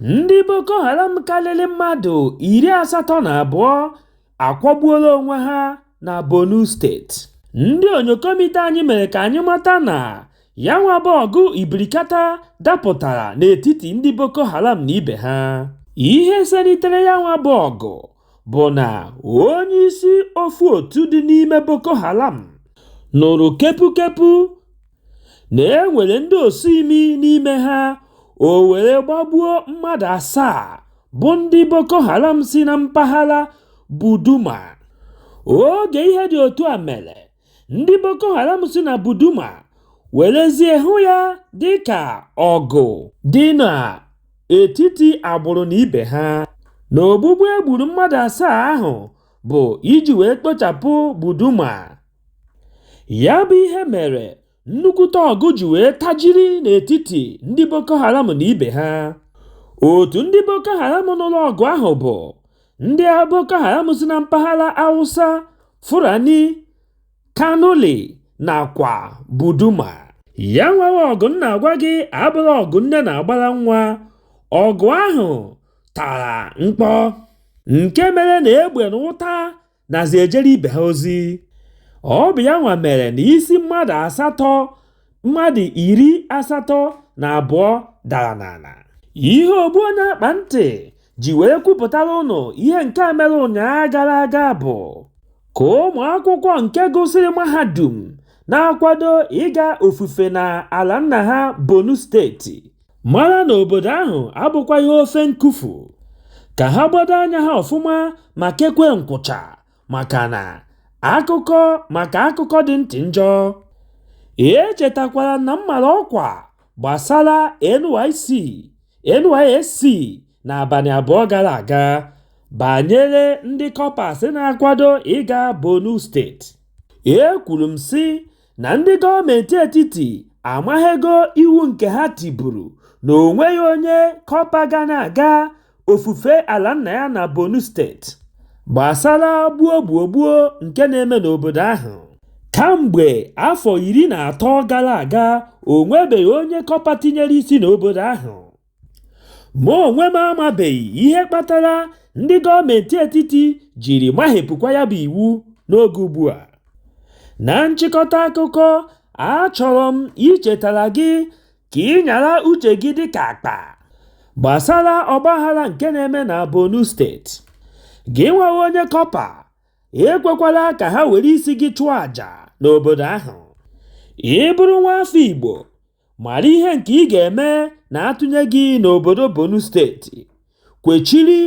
Ndị Boko Haram karịrị mmadụ 82 akwọgbuola onwe ha na Borno Steeti. Ndị onyokomite anyị mere ka anyị mata na ya nwa bụ ọgụ ibirikata dapụtara n'etiti ndị Boko Haram na ibe ha. Ihe selitere ya nwa bụ ọgụ bụ na onye isi ofu otu dị n'ime Boko Haram nụrụ kepukepu na e nwere ndị osu imi n'ime ha, o were gbagbuo mmadụ 7 bụ ndị Boko Haram si na mpaghara Buduma. Oge ihe dị otu a mere, ndị Boko Haram si na Buduma werezie hụ ya dị ka ọgụ dị n'etiti agbụrụ na ibe ha, na ogbugbu e gburu mmadụ 7 ahụ bụ iji wee kpochapụ Buduma. Ya bụ ihe mere nnukwute ọgụ ji wee tajiri n'etiti ndị Boko Haram na ibe ha. Otu ndị Boko Haram nụrụ ọgụ ahụ bụ ndị Boko Haram si na mpaghara Hausa, Fulani, Kanuri nakwa Buduma. Ya nwewe ọgụ m na-agwa gị abụrụ ọgụ nne na-agbara nwa. Ọgụ ahụ tara mkpọ nke mere na egbe na ụta nazi ejere ibe ha ozi. Ọ bụ ya nwa mere na isi mmadụ 82 dara n'ala. Ihe ogbu onye akpa ntị ji wee kwupụtara ụnụ ihe nke a mere ụnyaa gara aga bụ ka ụmụ akwụkwọ nke gụsịrị mahadum na-akwado ịga ofufe na ala nna ha Borno Steeti mara na obodo ahụ abụkwaghị ofe nkufu, ka ha gbado anya ha ọfụma ma kekwe nkwụcha maka na akụkọ maka akụkọ dị ntị njọ. Echetakwara na m mara ọkwa gbasara NYSC n'abalị 2 gara aga banyere ndị kọpas na-akwado ịga Borno Steeti. Ekwuru m sị na ndị gọọmenti etiti amaghego iwu nke ha tiburu na o nweghị onye kọpa ga na-aga ofufe ala nna ya na Borno Steeti gbasara gbuo gbuo gbuo nke na-eme n'obodo ahụ. Kamgbe afọ 13 gara aga, o nwebeghị onye kọpa tinyere isi n'obodo ahụ. Mụ onwe m amabeghị ihe kpatara ndị gọọmenti etiti jiri mahepụkwa ya bụ iwu n'oge ugbu a. Na nchịkọta akụkọ, achọrọ m ichetara gị ka ị nyara uche gị dịka akpa gbasara ọgbaghara nke na-eme na Borno Steeti. Gị nwawa onye kọpa, ekwekwala ka ha were isi gị chụọ àjà n'obodo ahụ. Ị bụrụ nwa afọ Igbo, mara ihe nke ị ga-eme na atụnye gị n'obodo Borno Steeti, kwechiri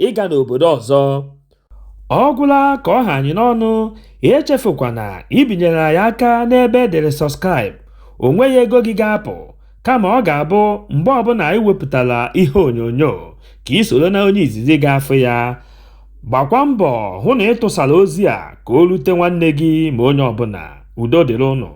ịga n'obodo ọzọ. Ọ gwụla ka ọ ha anyị n'ọnụ. Echefukwana ibinyere anyị aka n'ebe edere subscribe. O nweghị ego gị ga-apụ, kama ọ ga-abụ mgbe ọbụla anyị wepụtara ihe onyonyo ka ị soro na onye izizi ga-afụ ya. Gbakwa mbọ hụ na ị tụsara ozi a ka o rute nwanne gị ma onye ọbụla. Udo dịrị ụnụ.